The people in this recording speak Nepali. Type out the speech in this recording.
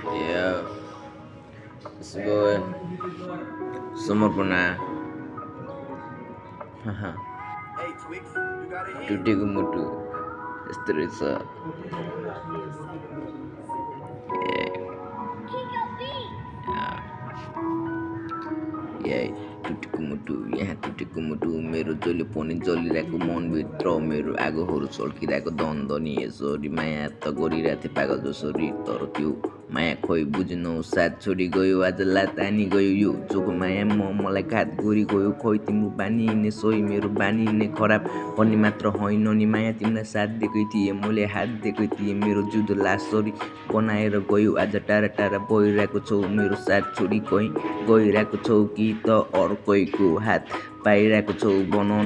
Yeah, let's go. Samapana. Haha. Tutiku mutu. Estresa. Yeah. Yeah. Tutikumu यहाँ तुटिकुमुटु मेरो जहिले पनि जलिरहेको मनभित्र मेरो आगोहरू चल्किरहेको दन्दनी यसरी माया त गरिरहेको थिएँ पागल जसरी तर त्यो माया खोइ बुझ्नौ साथ छोडी गयो आज लातानी गयो यो जोको माया मलाई घात गरी गयो खोइ तिम्रो बानिने सोही मेरो बानिने खराब भन्ने मात्र होइन नि माया तिमीलाई साथ दिएकै थिएँ मैले हात दिएकै थिएँ मेरो जुदो लासरी बनाएर गयो आज टाढा टाढा बहिरहेको छौ मेरो साथ छोडी कहीँ गइरहेको छौ कि त अर्कैको हात पाइरहेको छौ बनाउन